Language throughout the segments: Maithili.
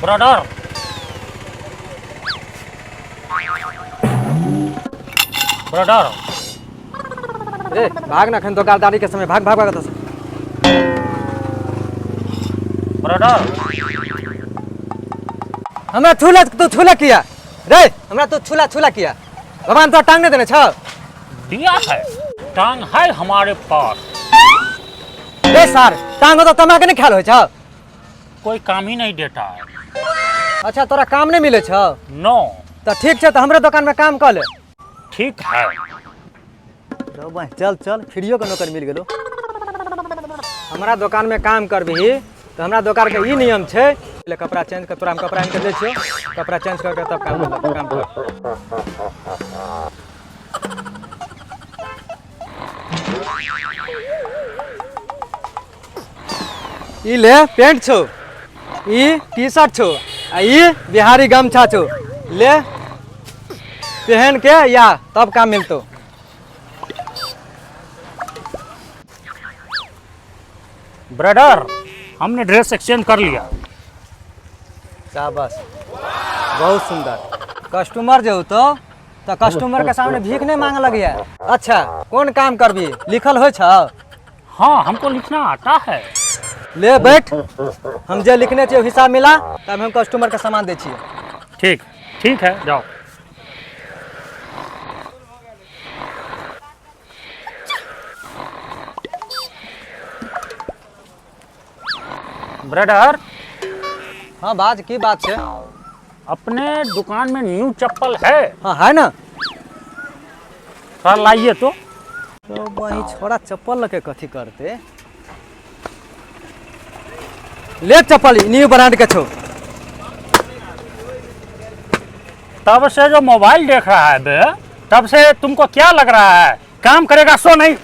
ब्रदर। ब्रदर। रे भाग ना, अखन दोकानदारी के समय, भाग भाग भाग एतऽ से। ब्रदर। हमरा छूला तू, छूला किया रे? हमरा तू छूला छूला किया? भगवान तोरा टांग नहीं देने छौ? दिया है, टांग है हमारे पास। रे सार, टांग हो तो तमा के नहीं ख्याल होइ छौ? कोई काम ही नहीं देता है। अच्छा, तोरा काम नहीं मिले छौ? नो। तो ठीक छै, तो हमरे दुकान में काम कऽ ले। ठीक है। रौ बहिं, चल चल, फ्रीयो के नौकरी मिल गेलो। हमरा दोकान में काम करबिही तऽ हमरा दोकान के ई नियम छै, पहिले कपड़ा चेंज कर। तोरा हम कपड़ा आनि के दै छियौ, कपड़ा चेंज करके तब काम कर, काम कर। ई ले पेंट छौ, ई टी शर्ट छौ आ ई बिहारी गमछा छौ। ले पहन के या तब काम मिलतो। ब्रदर, हमने ड्रेस एक्सचेंज कर लिया। शाबाश, बहुत सुंदर। कस्टमर जे होतो तऽ कस्टमर के सामने भीख नहीं मांगे लगिए। अच्छा, कोन काम करबी, लिखल होइ छौ? हाँ, हमको लिखना आता है। ले बैठ, हम जे लिखने छियै हिसाब मिला, तब हम कस्टमर के सामान दै छियै। ठीक ठीक है, जाओ। ब्रदर। हाँ बाज, की बात छै? अपने दुकान में न्यू चप्पल है? हाँ, है ना। थोड़ा लाइए तो। तो वही छोड़ा चप्पल लके कथी करते? ले चप्पल, न्यू ब्रांड के छौ। तब से जो मोबाइल देख रहा है बे, तब से तुमको क्या लग रहा है, काम करेगा सो नहीं।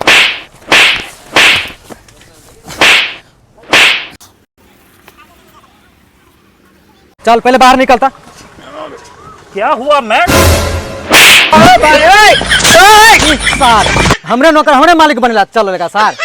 चल, पहले बाहर निकलता। क्या हुआ मैं? सार, हमरे नौकर हमरे मालिक बनेला। चल लगा सार।